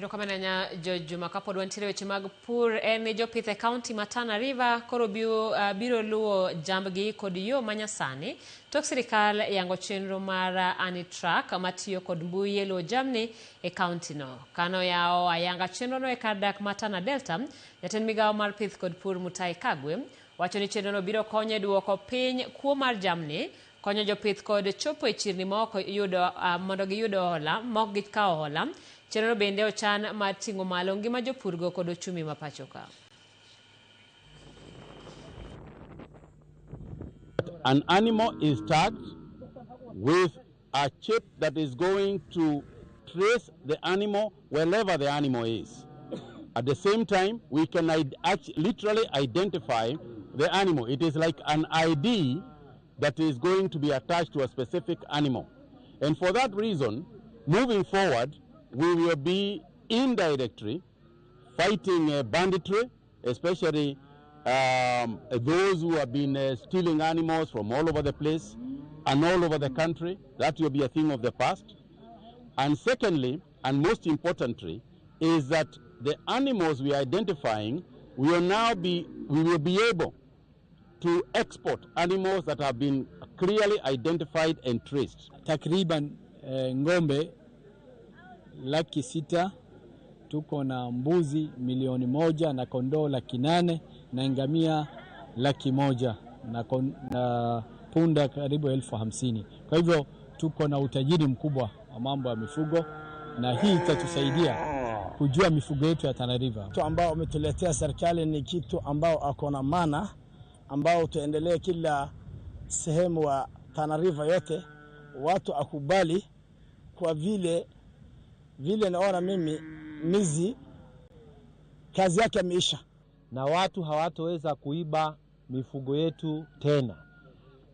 Erokamano ahinya George Juma. Kapod wantiere weche mag pur en ni jopith e kaunti ma Tana River koro biro luwo jambgi kod yo manyasani tok sirikal yango chenro mar Anitrack matiyo kod mbui e luwo jamni e kaunti no. Kano yawo ayanga chenro no e kar dak ma Tana Delta, jatend migawo mar pith kod pur Mutahi Kagwe wacho ni chenro no biro konyo e duoko piny kuo mar jamni, konyo jopith kod chopo e chirni maok yudo mondo giyud hola maok gikawo hola. Chenro bende ochan mar ting'o malo ngima jopurgo kod ochumi ma pacho ka. An animal is tagged with a chip that is going to trace the animal wherever the animal is. At the same time, we can literally identify the animal. It is like an ID that is going to be attached to a specific animal. And for that reason, moving forward, we will be indirectly fighting banditry, especially those who have been stealing animals from all over the place and all over the country. That will be a thing of the past. And secondly, and most importantly, is that the animals we are identifying, we will be able to export animals that have been clearly identified and traced. Takriban ng'ombe 600,000, tuko na mbuzi 1,000,000 na kondoo 800,000 na ngamia 100,000 na punda karibu 50,000. Kwa hivyo tuko na utajiri mkubwa wa mambo ya mifugo, na hii itatusaidia kujua mifugo yetu ya Tana River. Kitu ambao umetuletea serikali ni kitu ambao ako na maana, ambao tuendelee kila sehemu wa Tana River yote watu akubali, kwa vile naona mimi mizi kazi yake imeisha, na watu hawatoweza kuiba mifugo yetu tena.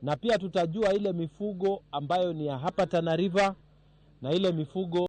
Na pia tutajua ile mifugo ambayo ni ya hapa Tana River na ile mifugo